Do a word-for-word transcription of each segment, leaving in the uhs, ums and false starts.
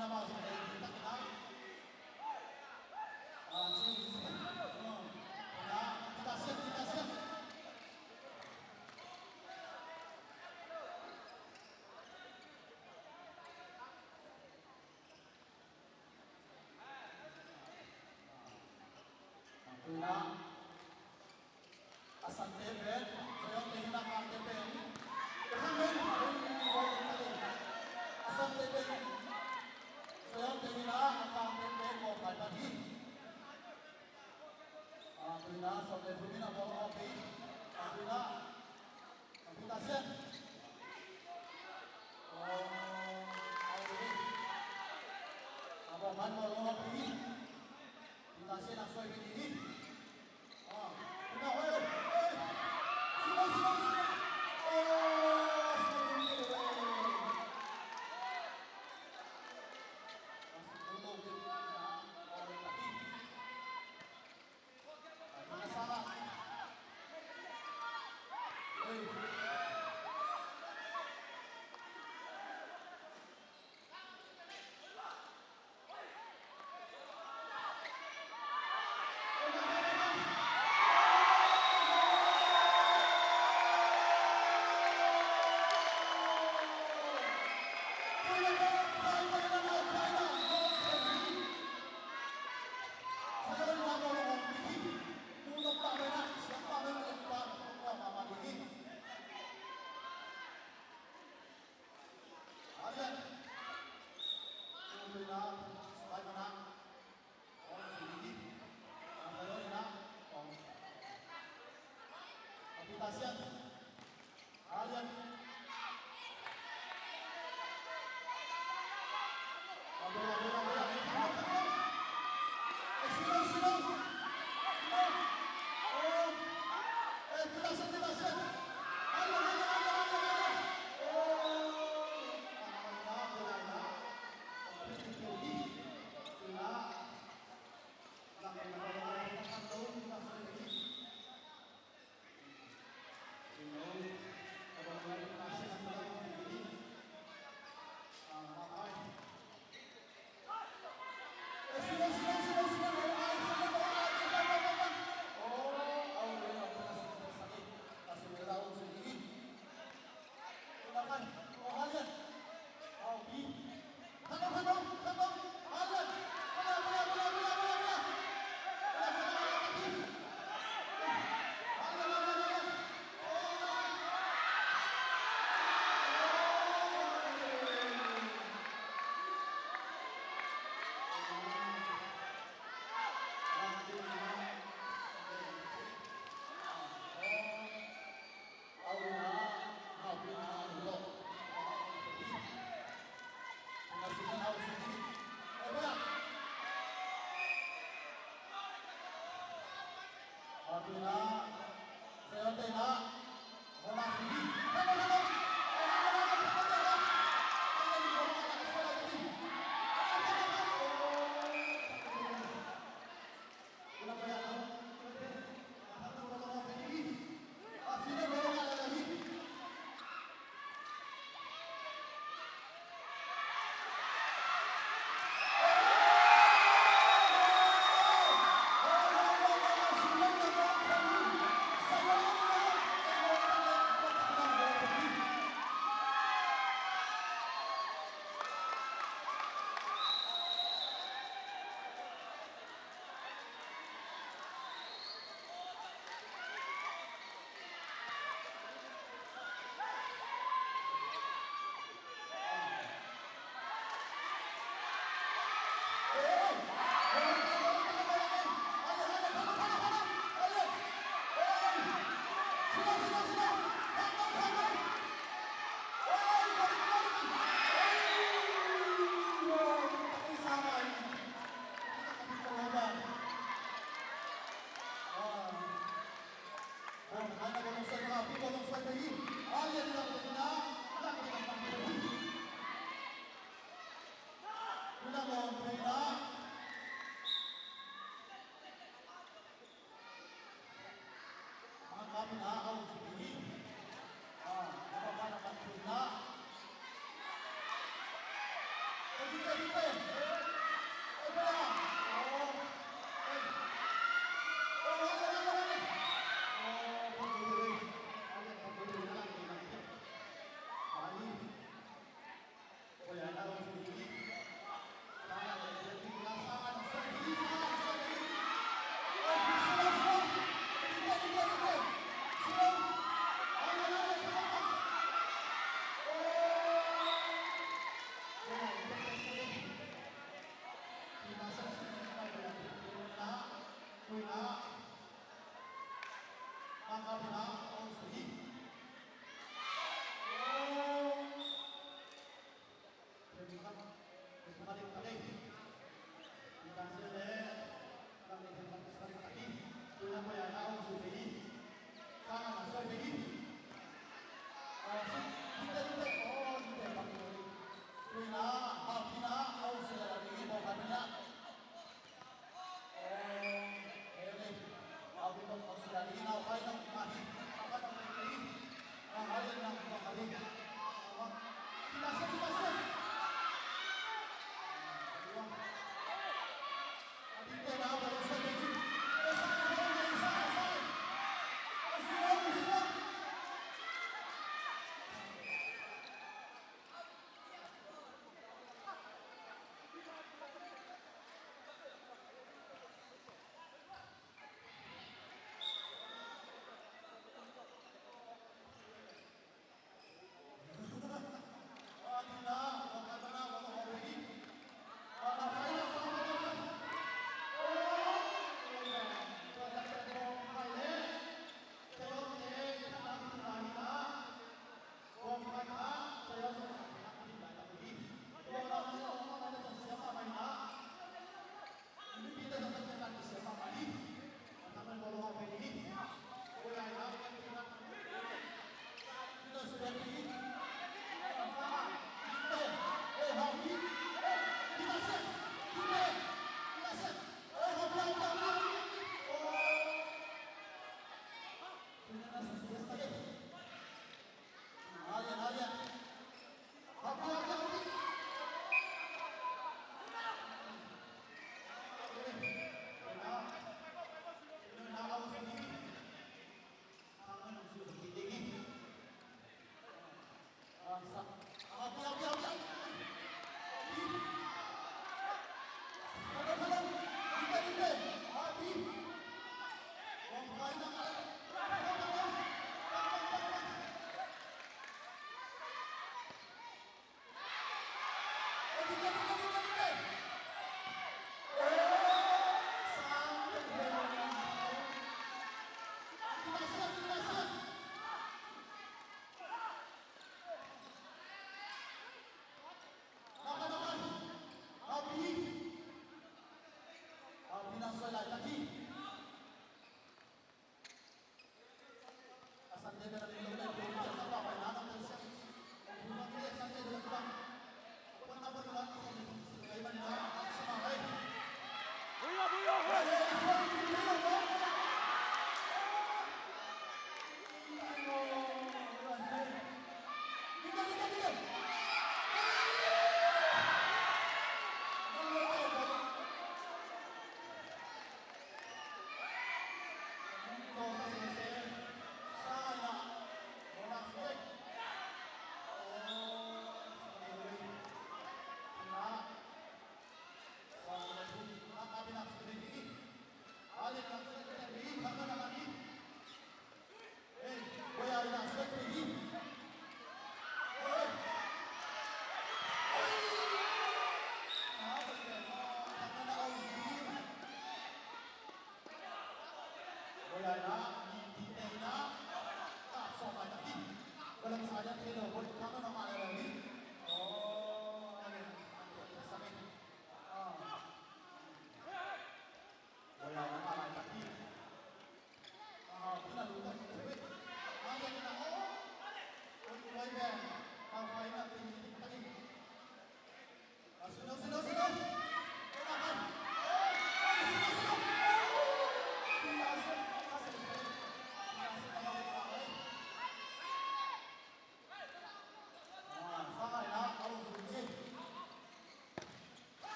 Tuna a sante pen, Sayonte hi in a kangte pen, a sante pen, Sayonte hi in a kangte pen, kawmkal pan hi. Tuna Sawmte Phum in a bawlung awk hi. Tuna Peter Sian. Oh, ai ding. Abang man bawlung awk hi. Peter Sian a suai hi ding. Ah, Peter, oi, oi, oi. Simon, Simon, Simon. Oh, Simon, Simon.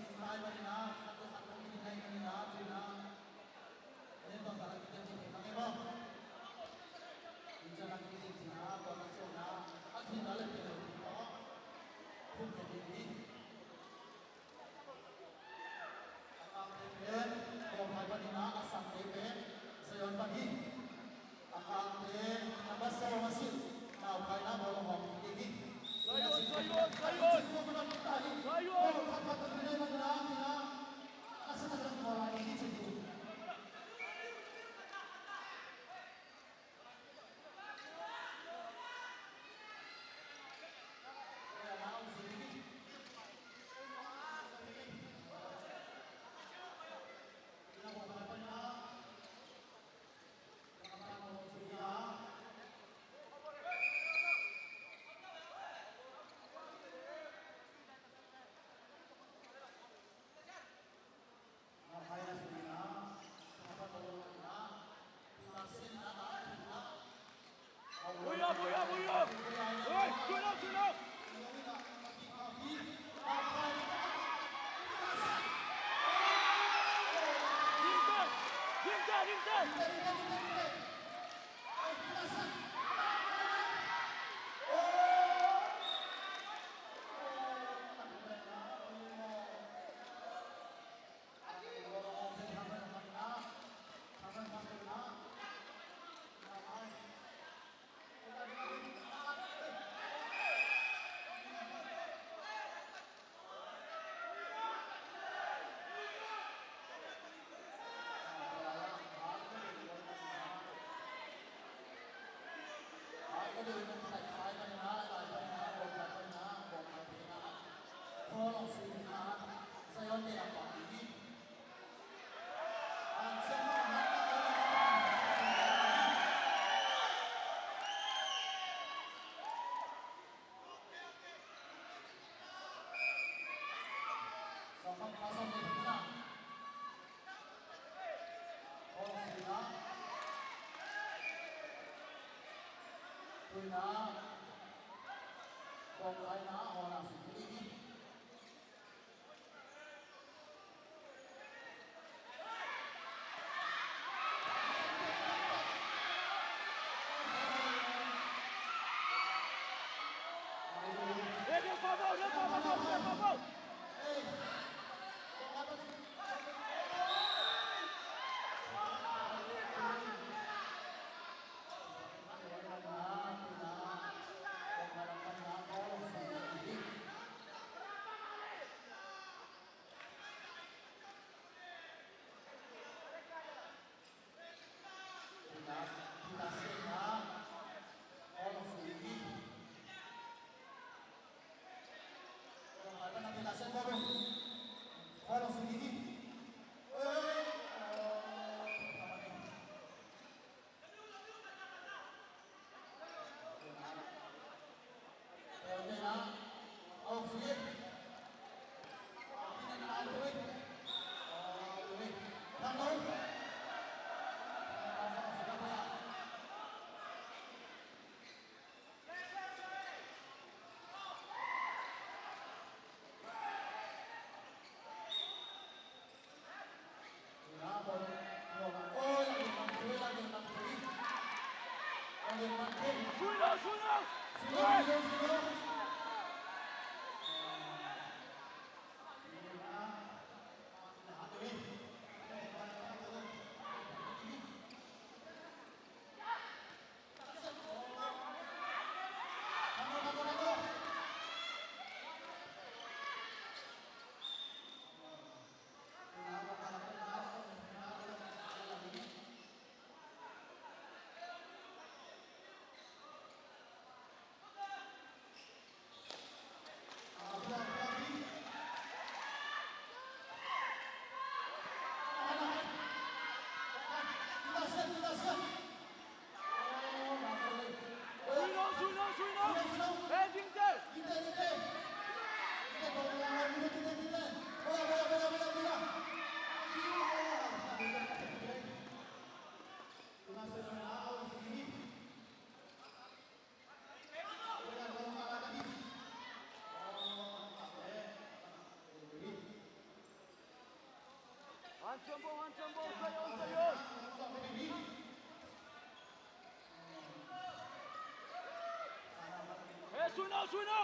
A kangte pen Kawngkhai panin a, a sangte pen Zion panin. A kangte number seven a si, Naukhaina bawlung hong kik hi. Zion, Zion, Zion! Zion! Buya, buya, buya! Oi, tuna, tuna! Ringte, ringte, ringte! Handsome ball, handsome ball, Zion, Zion. Hey, Suno, Suno.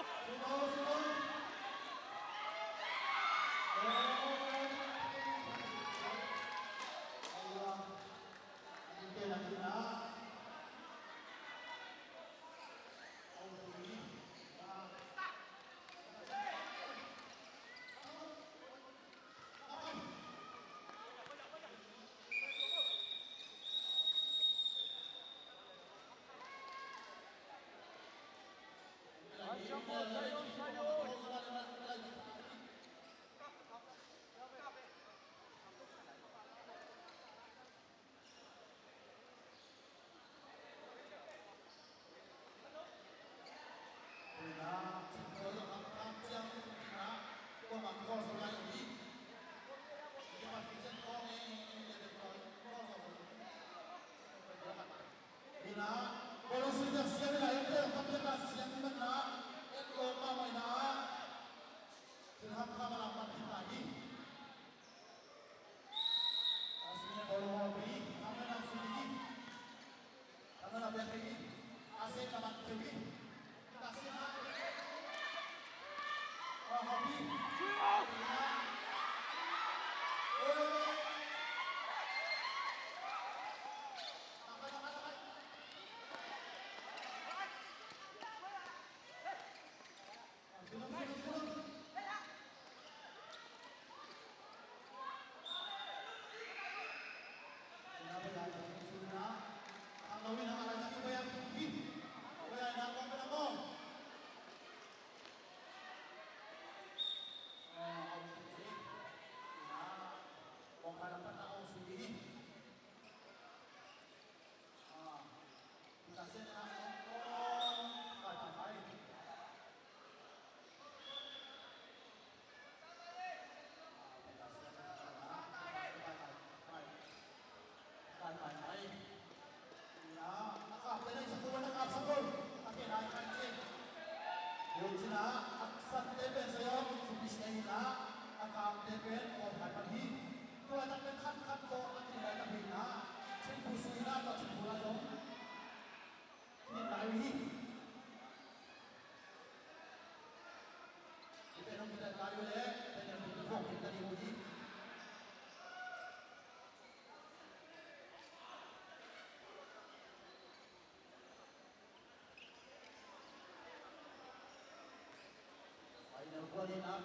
Final kuan in ah,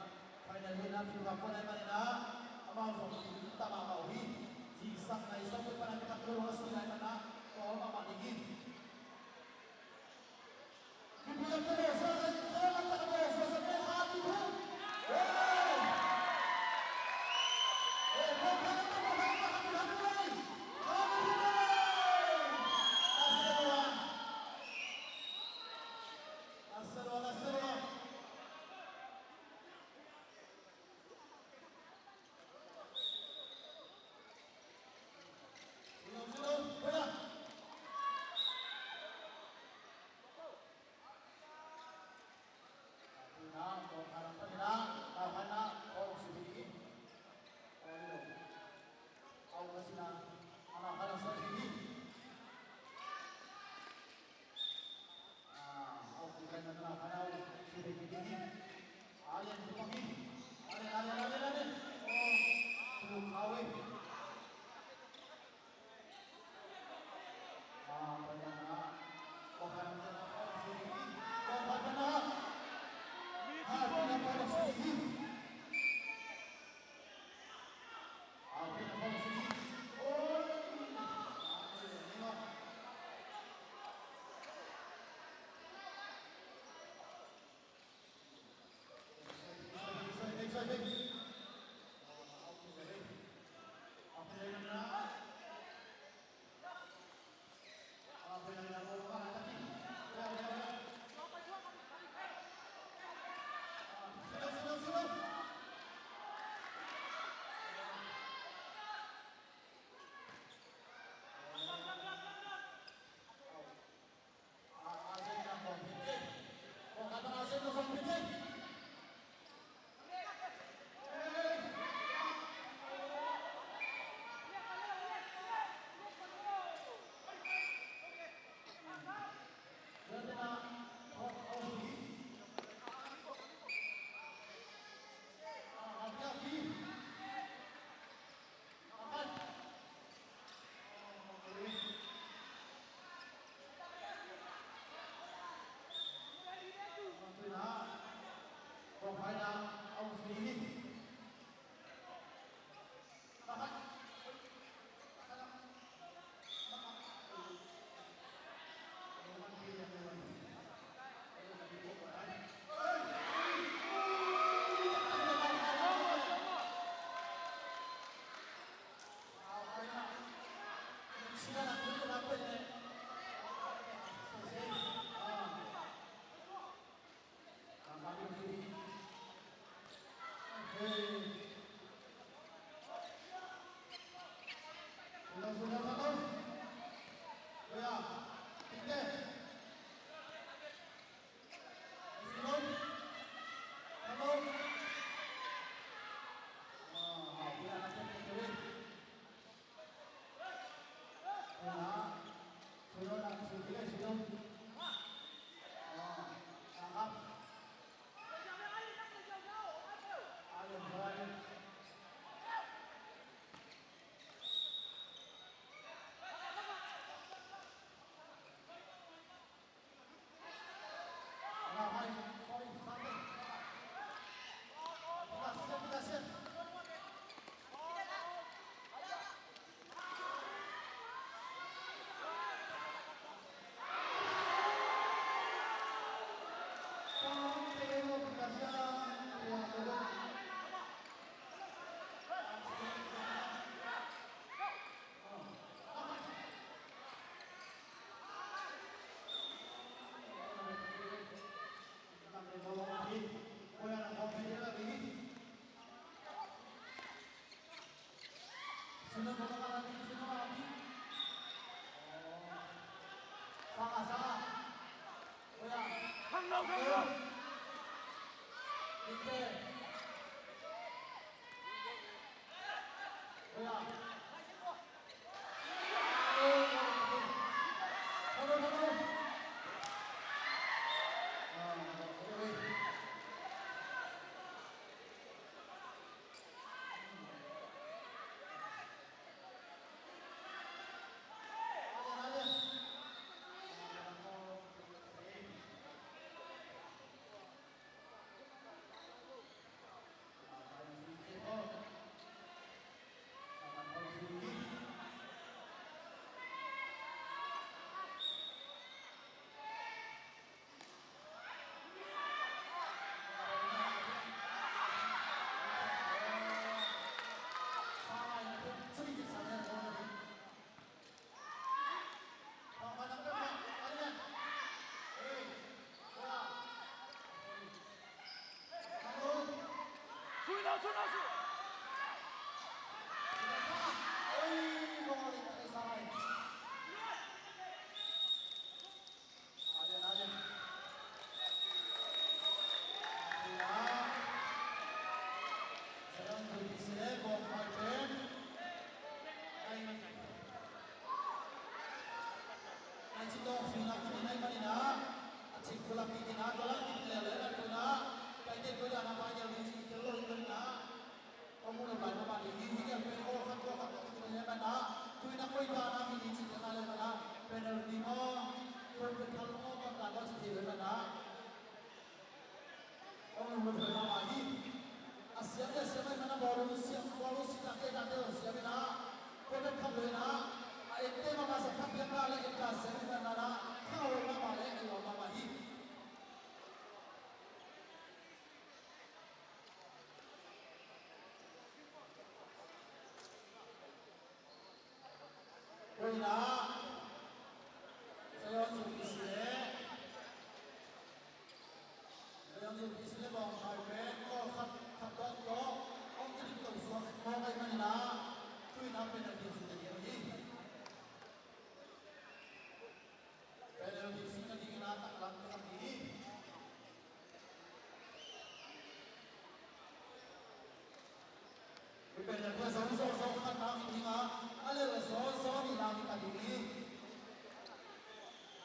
final in ah, FIFA kuan ahih manin ah, amau zong kim ta mahmah uh hi. Zingsang nai sawm peuh pan a kipan tua lua si lai man ah, tua mahmah ding hi. Sino ko na kami, sino kami? Oh. Saka, saka. Kuya. Hang lo, hang lo. Dikit. Kuya. Penalty maw, goal kick thal maw, bangtan maw ci thei lo hi maw na. Hong lunglut huai mahmah hi. A siam le a siam ahih manin a bawl uh siam, bawl uh sitak kei dante uh siam in a, goal kick thal lo in a, a ente mahmah sa thak piak na le enta siam ahih manin a, thang a huai mahmah le en lo mahmah hi. Koina Zion Zurkisi le Zion Zurkisi le Bawngkhai pen goal khat, khat tawh tawh hong kidik to suak mawk ahih manin a, tuina penalty sung ding hi. Penalty sung ding in a taklam khat hi. Hih pen a tua zong zong zong khat nang hi ding a, a lel a zong zong nih nang hi ta ding hi.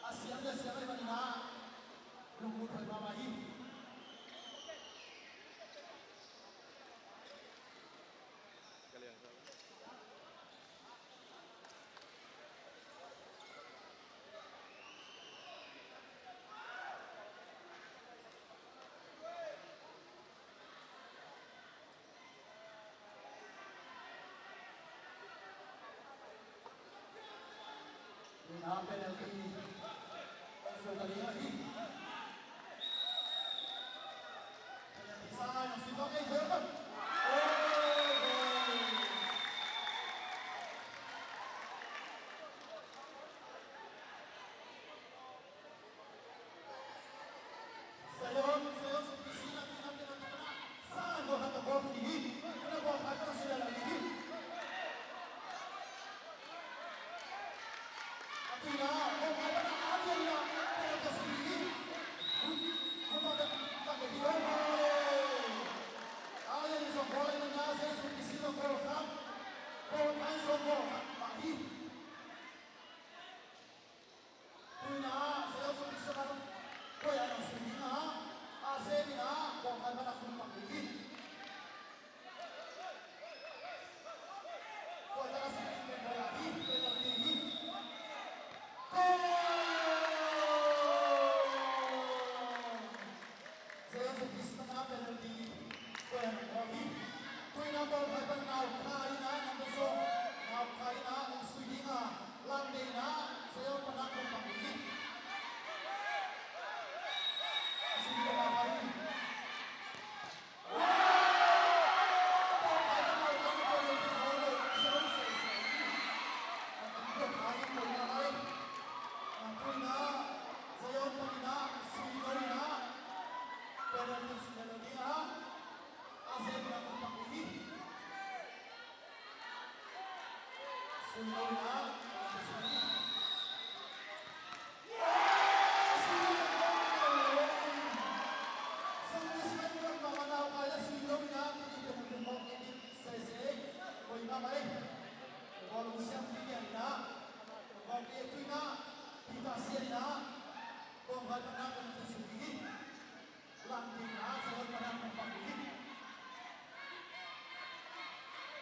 A siam le siam ahih manin a lunglut huai mahmah hi. Ina penalty. Ong sual ta ding ahi. Penalty sa ngai, ong sual ta ding ahi. Zion, Zion, Zurkisi na, na, na, na, na. Sa, no, ha, ta, bawlkhak hi. Na, bawlkhak, na, sila, la, hi. A tuina, bawlkhak, na, a, na, na, na, na, na, hi. Langdeina, Zion pana hong pang ding hi.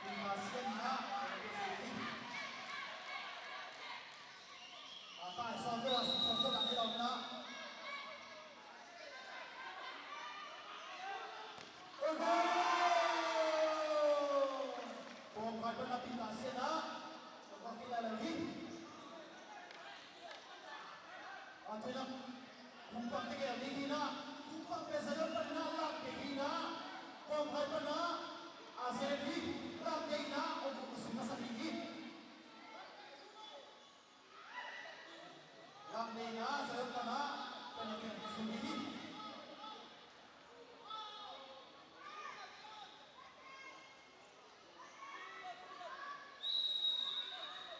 Peter Sian in ah, a tai sawm deuh a, sawm deuh a, ni lo in ah. Oi, goal! Pawmkhat pana Peter Sian ah, a kila lo hi. A, tu-in ah, Kungpang tegel ding hi-in ah, Kungpang pen Zion panin ah lak ding hi-in ah, Kawmhai pan ah a zen hi, lak ding hi-in ah, a guk a sung a sa ding hi. Lak ding hi-in ah, Zion pan ah penalty a sung ding hi.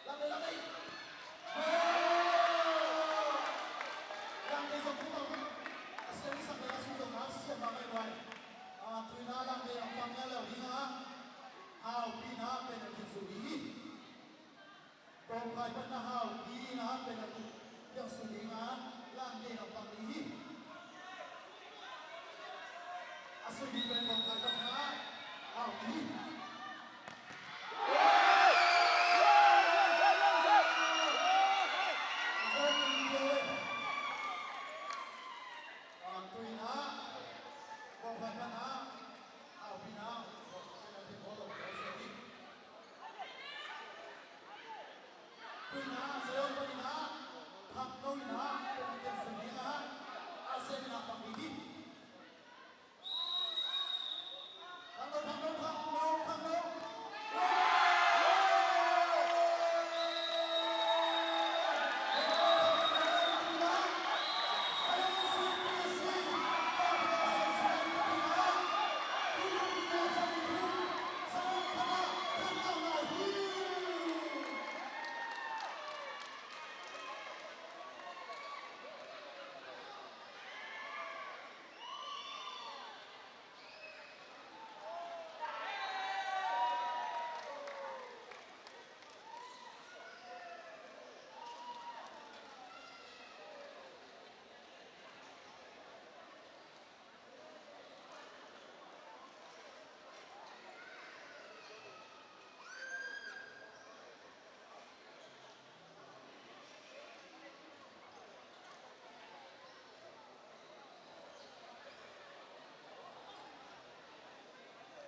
Langdei, Langdei. Langdei zong pu bang. A siam i sak le a sung zong a siam bang ai buai. A, tu-in ah Langdei a pang na lo ding a. Haupi in ah penalty sung ding hi. Kawmhai pan na Haupi in ah penalty piak sung ding a. Langdei a pang ding hi. A sung ding